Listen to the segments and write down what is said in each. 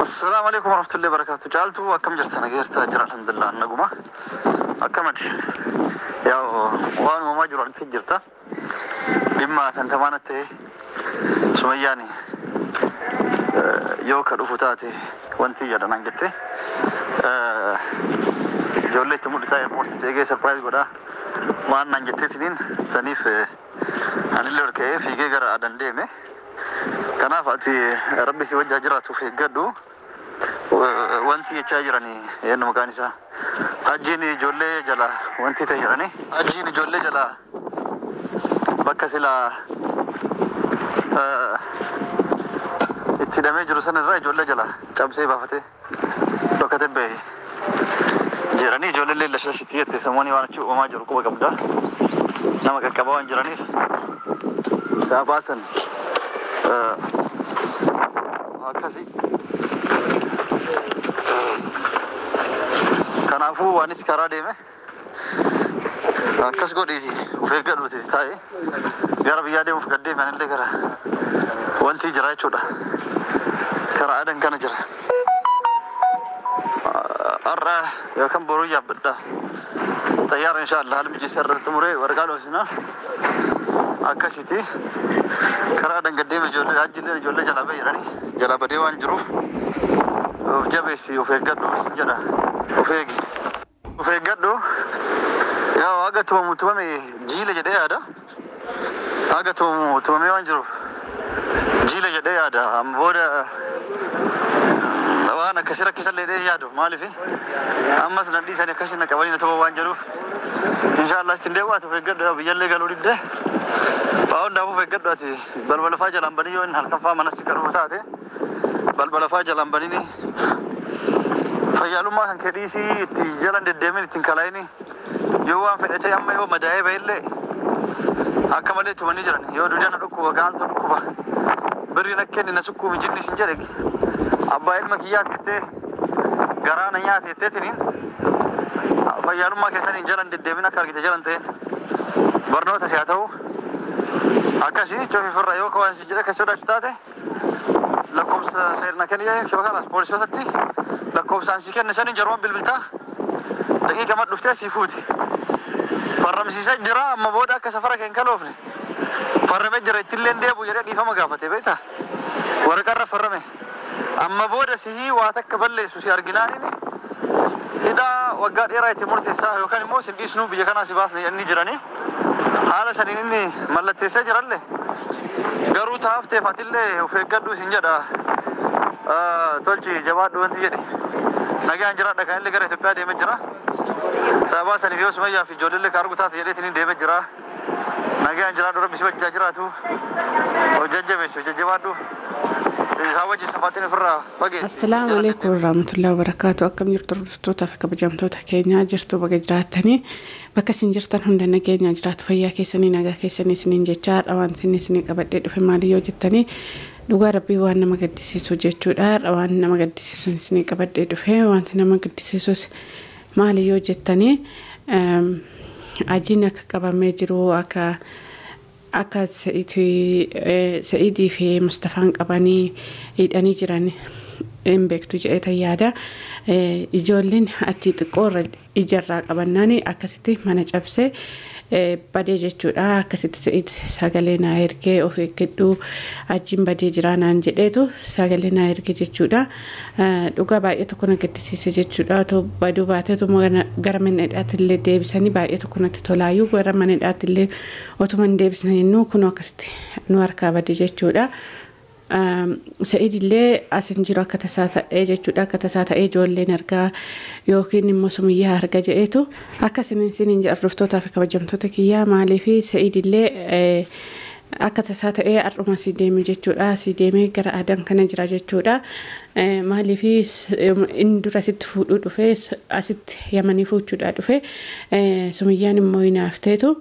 Assalaamu alaikum warahmatullahi wabarakatuh. Caaltuu, akkam jirta? Nageessaa jira, alhamdulillah, naguma. Akkamati? Yaa, waan uumamaa jiru argitee jirta. Dhimma tantamaan ta'e Sumayyaan yoo ka dhufu taate wanti jedhan naan jette. Ijoollee itti mul'isaa, airportiitti eegee surprise godhaa waan naan jetteetiniin saniif anillee ol ka'ee fiigee gara Adan deeme. Kanaaf ati rabbi si wajjaa jiraatuuf eeggadhu. Wanti jechaa jiranii eenyu maqaan isaa? Hajjiin ijoollee jala wanti ta'e jedhanii. Hajjiin ijoollee jala bakka silaa itti hidhamee jiru sana irraa ijoollee jala cabsee baafatee dhokatee bahe jedhanii. Ijoollee lashitti jette samoonii waan achi uumamaa jiru quba qabda. Nama qaqqabaa waan jiraniif isaa baasan akkasii. Kanaafuu waanis karaa deeme akkas godhiiti of eeggadhuuti taa'ee gara biyyaa deemuuf gad deeme. Anillee gara wanti jira jechuudha. Karaa Adan kana jira. Har'a yookaan boruu yaabbadha. Xayyaara inshaallah haala mijeessa irra xumuree waraqaa dhoofsina. Akkasiiti karaa Adan gad deeme. Ijoollee hajjillee ijoollee jalaa bahee jiranii jalaa badee waan jiruuf of jabeessi, of eeggadhu sin jedha. Of eegi. Of eeggadhu. Yaa, haga tumamu tumame jiila jedhee yaada. Haga tumamu tumamee waan jiruuf jiila jedhee yaada. Amma booda waan akkasii rakkisallee jedhee yaadu, maaliif ammas na dhiisanii akkasii na qabanii na tuma waan jedhuuf inshaallah ittiin deebi'aatu. Of eeggadhu, biyyallee galuu didde. Waa hundaafuu of eeggadhu. Ati balbala faa jalaan banii, yoo inni halkan faa manas ka dhufu taate balbala faa jalaan banii, fayyaalummaa kan kee dhiisii itti jalan deddeemin, ittiin kalaayini. Yoo waan fedhe ta'e, amma yoo madaa'ee ba'ellee akka malee tumanii jiran. Yoo dudana dhukkuba gaantu dhukkuba birri na kenni na sukkuumi jinni sin jedhe, abbaa ilma kiyyaati jettee garaa na nyaate jetteetiniin fayyaalummaa keessaniin jalan deddeemin, akka argite jalan ta'een barnoota si haa ta'u. Akkasii cufi firra. Yoo ka waan si jedhe akka sodaachu taate lakkoofsa seerna kenni yookaan poolisootatti lakkoofsaan si kenne saniin jaruman bilbiltaa, daqiiqa mad dhuftee si fuuti. Farramsiisaa jira, amma booda akka safara keen kaloofne farramee jira, ittillee deebu jedhee dhiifama gaafate, beektaa, waraqarra farrame. Amma booda sihii waa takka balleessu si arginaanini hidhaa waggaa dheeraa itti murteessaa yookaan immoo sin dhiisnuu, biyya kanaa si baasne inni jiranii haala saniin inni mallatteessee jiralle. Garuu taafteef atillee of eeggadhu isin jedha. Tolchi, jabaadhu, wanti jedhe, nagaan jiraadha. Kan illee gara Itoophiyaa deemee jira. Sababaa saniif yoo Sumayyaa fi ijoollee ka argu taate jedheetiin deemee jira. Nagaan jiraadhu, rabbi si wajjaa jiraatu, of jajjabeessi, of jajjabaadhu, isaa wajjin safaatiin ofirraa fageessi. Assalaamu alaikum warahmatullahi wabarakatuh. Akkam jirtu, hordoftoota fi kabajamtoota keenyaa? Jirtu, baga jiraattanii. Bakka isin jirtan hunda nageenya jiraatu, fayyaa keessanii, nagaa keessanii isiniin jechaa, har'a wanti inni isinii qabadhee dhufe maali yoo jettanii, dhugaa rabbii waan nama gaddisiisu jechuudha. Har'a waan nama gaddisiisu isinii qabadhee dhufe. Wanti nama gaddisiisus maali yoo jettanii, ajiin akka qabamee jiru, akka Sa'idii fi Mustafaan qabanii hidhanii jiran hin beektu jedhee yaada. Ijoolleen achi xiqqoo irra ijarraa qabannaan akkasitti mana cabsee badee jechuudha. Akkasitti Sa'id sagalee naa ergee, of eeggadhu, achiin badee jira naan jedheetu sagalee naa erge jechuudha. Dhugaa baay'ee tokko na gaddisiise jechuudha. Otoo baduu baateetu gara mana hidhaatti illee deebisanii baay'ee tokko natti tolaayyuu, gara mana hidhaatti illee otuma hin deebisne jennuu kunoo akkasitti nu harkaa bade jechuudha. Sa'id illee as hin jiru, akka tasaa ta'ee jechuudha. Akka tasaa ta'ee ijoolleen argaa yookiin immoo Sumiyyaa arga jedheetu akka isiniin jedha. Hordoftootaa fi kabajamtoota kiyyaa, maaliif Sa'id illee akka tasaa ta'ee har'uma asii deeme jechuudha. Asii deemee gara Adan kana jira jechuudha. Maaliif inni dura asitti fuudhuu dhufee, asitti Yamanii fuuchuudhaa dhufe. Sumiyyaan immoo hinaafteetu,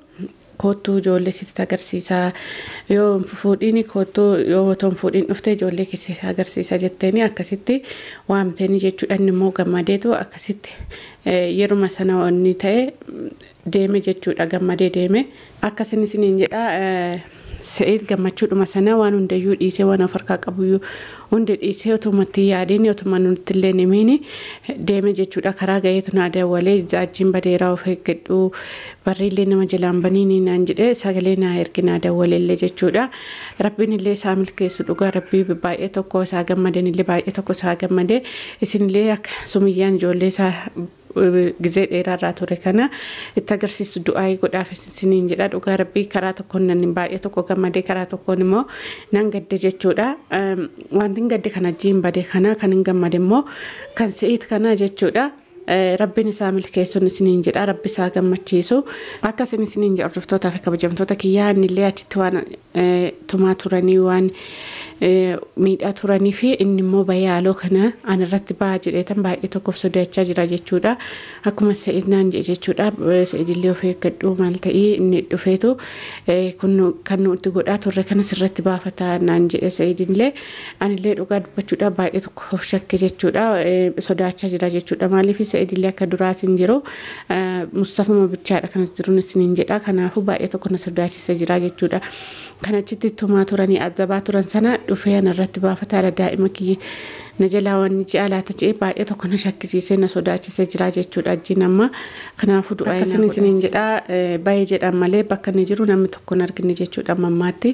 koottuu ijoollee sitti agarsiisaa, yoo fuudhiin koottuu, yoo otoo hin fuudhiin dhufte ijoollee keessatti agarsiisa jetteeni akkasitti waamteeni jechuudha. Inni immoo gammadeetu akkasitti yeruma sana wanni ta'e deeme jechuudha, gammadee deeme. Akkasin isiniin jedha. Se'id gammachuudhuma sana waan hundayyuu dhiisee, waan of harkaa qabuyyuu hunda dhiisee, otumatti yaadeen otuma nutti illee himiin deeme jechuudha. Karaa ga'eetu naa dawwalee, "Achiin badeeraa, of eeggadhu, barriillee nama jalaan baniin" naan jedhee sagalee naa erge, naa dawwaleellee jechuudha. Rabbiin illee isaa milkeessu. Dhugaa Rabbii baay'ee tokko isaa gammadan illee, baay'ee tokko isaa gammadee. Isinillee akka Sumiyyaan ijoollee isaa gizee dheeraarraa ture kana itti agarsiistu du'aa godhaaf isiniin jedha. Dhugaa Rabbii karaa tokkoon nan baay'ee tokko gammadee, karaa tokkoon immoo nan gadde jechuudha. Wanti hin gadde kana jiin bade kana, kan hin gammade immoo kan Se'id kana jechuudha. Rabbiin isaa milkeessuun isiniin jedha, Rabbi isaa gammachiisu. Akkasin isiniin jedha, hordoftootaa fi kabajamtoota kiyyaa. Innillee achitti waan tumaa turanii, waan miidhaa turanii fi inni immoo bahee haaloo kana anirratti baha jedheetan baay'ee tokkoof sodaachaa jira jechuudha. Akkuma Se'id naan jedhe jechuudha. Se'idillee of eeggadhu, maal ta'ii inni dhufeetu kun kan nuti godhaa turre kana sirratti baafata naan jedhe Se'idillee. Anillee dhugaa dubbachuudha baay'ee tokko of shakke jechuudha. Sodaachaa jira jechuudha. Maaliif Se'idillee akka duraas hin jiru, Mustafama bichaadha kanas jiruun isiniin jedha. Kanaafuu baay'ee tokko na sodaachisa jira jechuudha. Kan achitti tumaa turanii azabaa turan sana dhufee anarratti baafataadha, daa'ima kiyya na jalaa waan ji'a laata jedhee baay'ee tokko na shakkisiisee na sodaachisee jira jechuudha ajjiin amma. Kanaafuu du'aa akkasin isiniin jedha. Baay'ee jedhan malee bakka inni jiru namni tokko hin argine jechuudha amma ammaatti.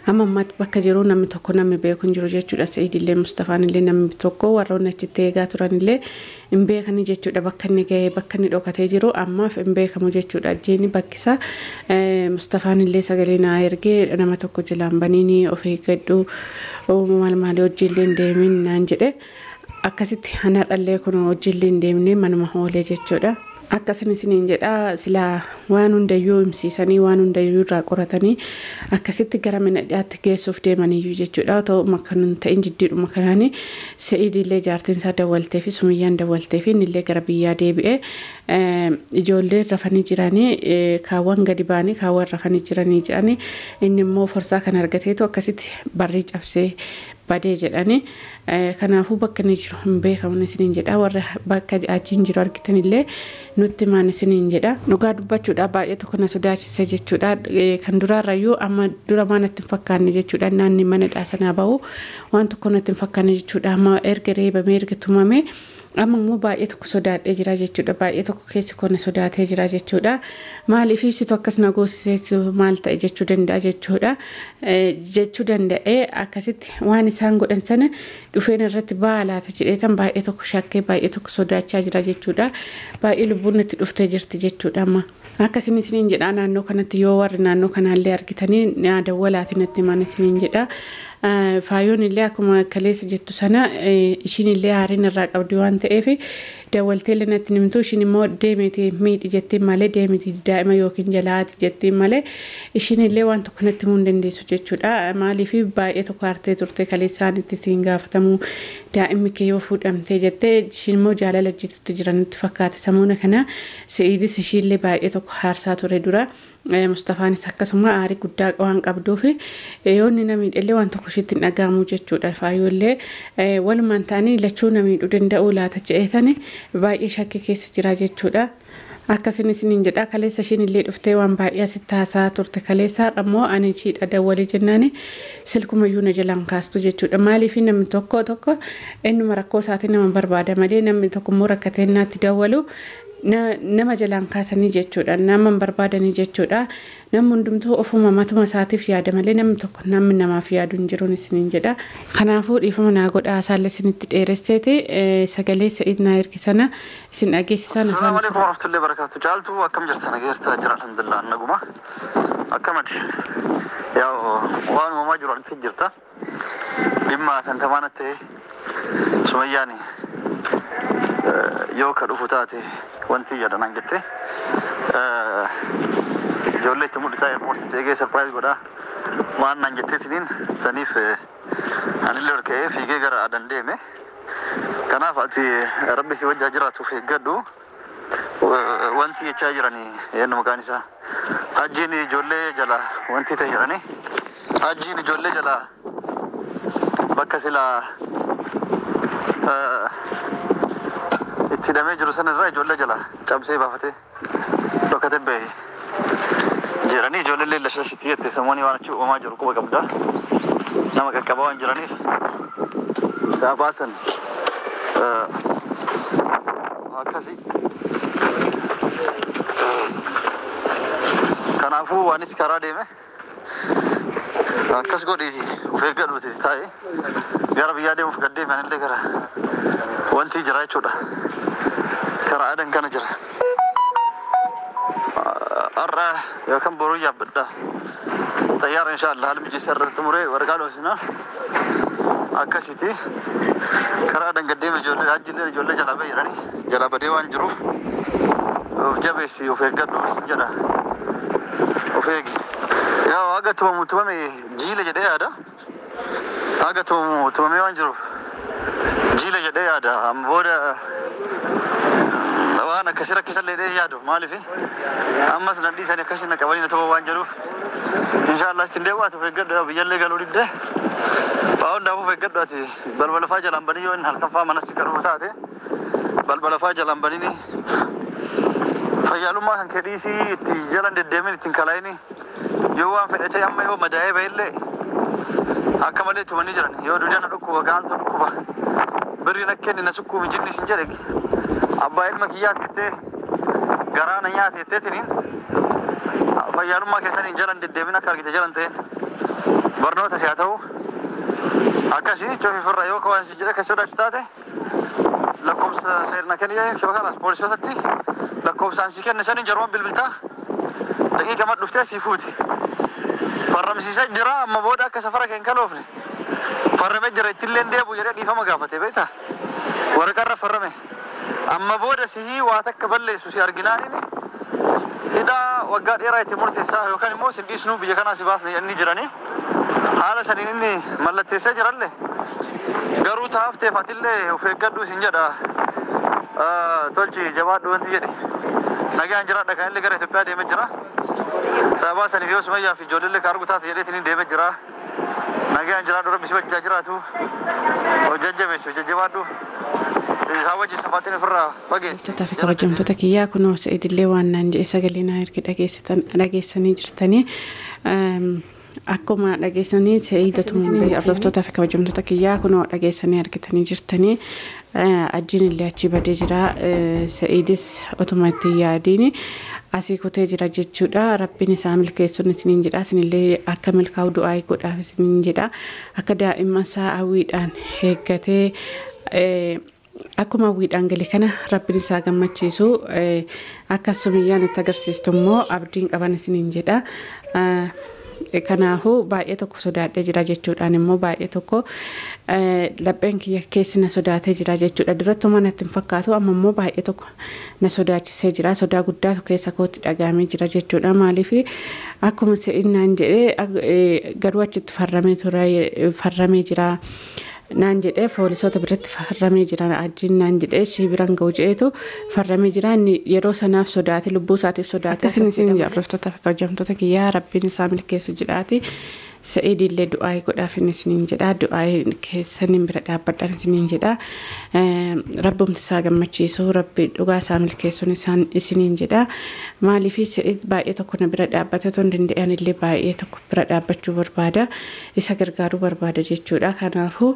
Amma ammaatti bakka jiru namni tokko namni beeku hin jiru jechuudha. Se'idillee Mustafaan illee namni tokko warroonni achitti eegaa turanillee hin beekani jechuudha. Bakka inni ga'ee, bakka inni dhokatee jiru ammaaf hin beekamu jechuudha. Ajjiin bakkisa Mustafaan illee sagalee naa ergee, "Nama tokko jalaan baniini, of eeggadhu, maal maalii, hojiillee hin deemin" naan jedhe. Akkasitti anadhallee kun hojiillee hin deemne, manuma oolee jechuudha. Akkasin isiniin jedha. Silaa waan hundayyuu himsiisanii, waan hundayyuu irraa qoratanii akkasitti gara mana dhiyaatti geessuuf deemaniyyuu jechuudha. Ta'uma kan hin ta'in jiddiidhuma kanaani Se'iidillee jaartiin isaa dawwaltee fi Sumiyyaan dawwaltee fi innillee gara biyyaa deebi'ee, ijoolleen rafanii jiranii, kaawwan gadi ba'anii kaawwan rafanii jiranii jedhanii, inni immoo forsaa kan argateetu akkasitti barrii cabsee badee jedhanii. Kanaafuu bakka inni jiru hin beekamu isiniin jedha. Warra bakka achiin jiru argitanillee nutti himaan isiniin jedha. Dhugaa dubbachuudha baay'ee tokko na sodaachise jechuudha. Kan duraarrayyuu amma dura waan natti hin fakkaanne jechuudha. Naanni mana sanaa bahu waan tokko natti hin fakkaanne jechuudha. Amma erga reebamee, erga tumame, amma immoo baay'ee tokko sodaadhee jira jechuudha. Baay'ee tokko keessi koo na sodaatee jira jechuudha. Maaliif situ akkas na goosisee, maal ta'e jechuu danda'a jechuudha. Jechuu danda'ee akkasitti waan isaan godhan sana dhufeen irratti ba'a laata jedheetan baay'ee tokko shakkee, baay'ee tokko sodaachaa jira jechuudha. Baay'ee lubbuun natti dhuftee jirti jechuudha amma. Akkasin isiniin jedha. Naannoo kanatti yoo warri naannoo kanaallee argitanii dawwalaatiin natti himaan isiniin jedha. Faayoon illee akkuma kaleessa jettu sana ishiin illee aariin irraa qabdi waan ta'eef dawwaltee illee natti himtu. Ishiin immoo deemiti miidhi jettiin malee, deemiti daa'ima yookiin jalaati jettiin malee, ishiin illee waan tokko natti himuu hin dandeessu jechuudha. Maaliif baay'ee tokko aartee turte kaleessaan itti siin gaafatamu, daa'imni kee yoo fuudhamtee jettee. Ishiin immoo jaalala jitutti jiranitti fakkaate samuuna kana. Se'idis ishiillee baay'ee tokko haarsaa ture dura. Mustafaanis akkasuma aarii guddaa waan qabduuf yoo inni na miidhellee waan tokko ishiitti hin dhaga'amu jechuudha. Faayyoollee walumaan ta'anii lachuu na miidhuu danda'u laata jedheetani baay'ee shakkii keessa jira jechuudha. Akkasin isiniin jedha. Kaleessa ishiin illee dhuftee waan baay'ee asitti haasaa turte. Kaleessa ammoo ani ishiidha dawwalee jennaani silkumayyuu na jalaan kaastu jechuudha. Maaliif namni tokko tokko ennuma rakkoo isaatiin nama barbaada malee, namni tokko immoo rakkatee naatti dawwalu nama jalaan kaasanii jechuudha. Nama hin barbaadanii jechuudha. Namni hundumtuu ofuma matuma isaatiif yaada malee namni tokko namni namaaf yaadu hin jiruun isiniin jedha. Kanaafuu dhiifama naa godhaa, isaallee isinitti dheeresseeti sagalee Sa'id naa ergisana isin dhageessisan. Assalamu alaikum warahmatullahi wabarakatuh. Caaltuu, akkam jirta? Nageessa jira, alhamdulillah, naguma. Akkamati? Yaa, waan uumamaa jiru argite jirta. Dhimma tantamaan ta'e Sumayyaani yoo ka dhufu taate wanti jedhan jette. Ijoollee itti mul'isaa, airportiitti eegee surprise godhaa waan naan jetteetiniin saniif anillee ol ka'ee fiigee gara Adan deeme. Kanaaf ati Rabbi si wajjaa jiraatuuf eeggadhu. Wanti jechaa jiranii eenyu maqaan isaa? Hajjiin ijoollee jala wanti ta'e jedhanii. Hajjiin ijoollee jala bakka silaa itti hidhamee jiru sana irraa ijoollee jala cabsee baafatee dhokatee bahe. Jedhanii ijoollee lashlashiti jette samoonii waan achi uumamaa jiru quba qabda. Nama qaqqabaa waan jiraniif isaa baasan akkasii. Kanaafuu waanis karaa deeme akkas godhiiti of eeggadhuuti taa'ee gara biyyaa deemuuf gad deeme anillee gara wanti jira jechuudha. Karaa adan kana jira. Har'a yookaan boruu yaabbadha. Xayyaara inshaallah haala mijeessa irra xumuree waraqaa dhoofsina. Akkasitti karaa adan gad deeme ijoollee ajjillee ijoollee jalaa bahee jiranii jalaa badee waan jiruuf of jabeessi of eeggadhu sin jedha. Of eegi. Yaa haga tumamu tumame jiila jedhee yaada. Haga tumamu tumamee waan jiruuf jiila jedhee yaada. Amma booda waan akkasii rakkisallee jedhee yaadu maaliif ammas na dhiisanii akkasii na qabanii na tuma waan jedhuuf inshaallah ittiin deebi'aatu of eeggadhu biyyallee galuu didde. Waa hundaafuu of eeggadhu ati balbala faa jalaan banii yoo inni halkan faa manas kan dhufu taate balbala faa jalaan banii fayyaalummaa kan kee dhiisii itti jalan deddeemin ittiin kalaayini yoo waan fedhe ta'e amma yoo madaa'ee ba'ellee akka malee tumanii jiran yoo dudana dhukkuba gaantu dhukkuba birri na kenni na sukkuumi jinni sin jedhe abbaa ilma kiyyaati jettee garaa na nyaate jetteetiniin fayyaalummaa keessaniin jalan deddeemin akka argite jalan ta'een barnoota si haa ta'u akkasii cufi firra yoo waan si jedhe akka sodaachu taate lakkoofsa seerna kenni kalaas poolisootatti lakkoofsaan si kenne saniin jaruman bilbiltaa daqiiqa mad dhuftee si fuuti. Farramsiisaa jira amma booda akka safara keen kaloofne farramee jira ittillee deebu jedhee dhiifama gaafate beektaa waraqarra farrame amma booda sihii waa takka balleessu si arginaaniin hidhaa waggaa dheeraa itti murteessaa yookaan immoo sin dhiisnuu biyya kanaa si baasne inni jiranii haala saniin inni mallatteessee jiralle garuu taafteef atillee of eeggadhu sin jedha tolchi jabaadhu wanti jedhe nagaan jiraadha kan illee gara Itoophiyaa deemee jira. Sababa saniif yoo sumayyaa fi ijoollee ka argu taate jedheetiin deemee jira. Nagaan jiraadhu rabbi si wajjin jiraatu. Of jajjabeessi of jajjabaadhu. Isaa wajjin safaatiin ofirraa fageessi. Hordoftoota fi kabajamtoota kiyyaa kunoo Sa'idillee waan naan jedhe sagalee naa erga dhageessanii jirtanii. Akkuma dhageessanii Sa'idatu hordoftoota fi kabajamtoota kiyyaa kunoo dhageessanii argitanii jirtanii. Ajjiin illee achi badee jira. Sa'idis otuma itti yaadiin asii kutee jira jechuudha. Rabbiin isaa milkeessuun isiniin jedha. Isinillee akka milkaa'u du'aa godhaaf isiniin jedha. Akka daa'imman isaa hawwiidhaan eeggatee akkuma hawwiidhaan gale kana rabbiin isaa gammachiisu akka sumiyyaan itti agarsiistu immoo abdiin qaban isiniin jedha. Kanaafuu baay'ee tokko sodaadhee jira jechuudhaan immoo baay'ee tokko lapheen kiyya keessi na sodaatee jira jechuudha. Durattuu natti hin fakkaatu amma immoo baay'ee tokko na sodaachisee jira. Sodaa guddaatu keessa kootti dhagahamee jira jechuudha. Maaliif akkuma se'innaan jedhee garuu achitti farramee ture farramee jira. Naan jedhee poolisoota biratti farramee jira ajjiin naan jedhee ishii biraan ga'u jedheetu farramee jira inni yeroo sanaaf sodaate lubbuu isaatiif sodaate. Akkasiin isin hordoftoota fi kabajamtoota kiyyaa rabbiin isaa milkeessu jedhaati. Sa'idillee du'aa godhaaf inni isiniin jedha du'aa keessaniin bira dhaabbadhaan isiniin jedha rabbumti isaa gammachiisu rabbi dhugaa isaa milkeessuun isaan isiniin jedha maaliif Sa'id baay'ee tokko na bira dhaabbate otoo hin danda'an illee baay'ee tokko bira dhaabbachuu barbaada isa gargaaruu barbaada jechuudha. Kanaafuu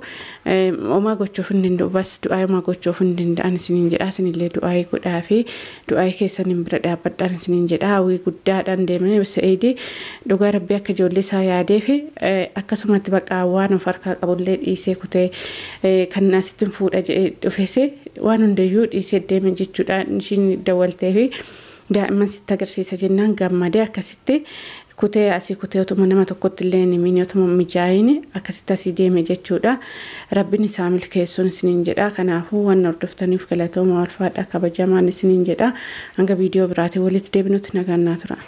homaa gochuuf hin danda'u bas du'aa homaa gochuuf hin danda'an isiniin jedha isinillee du'aa godhaa fi du'aa keessaniin bira dhaabbadhaan isiniin jedha hawwii guddaadhaan deemee Sa'id dhugaa rabbi akka ijoollee isaa yaadee fi akkasumatti bakka waan of harkaa qabullee dhiisee kutee kan asitti fuudha jedhee dhufes waan hundayyuu dhiisee deeme jechuudha. Ishiin dawwaltee fi daa'imman sitti agarsiisa jennaan gammadee akkasitti kutee asii kutee otuma nama tokkotti illee hin himin otuma mijaayin akkasitti asii deeme jechuudha. Rabbiin isaa milkeessuun isiniin jedha. Kanaafuu waan hordoftaniif galatooma ulfaadha kabajamaan isiniin jedha. Hanga viidiyoo biraatiin walitti deebinutti nagaan naa tura.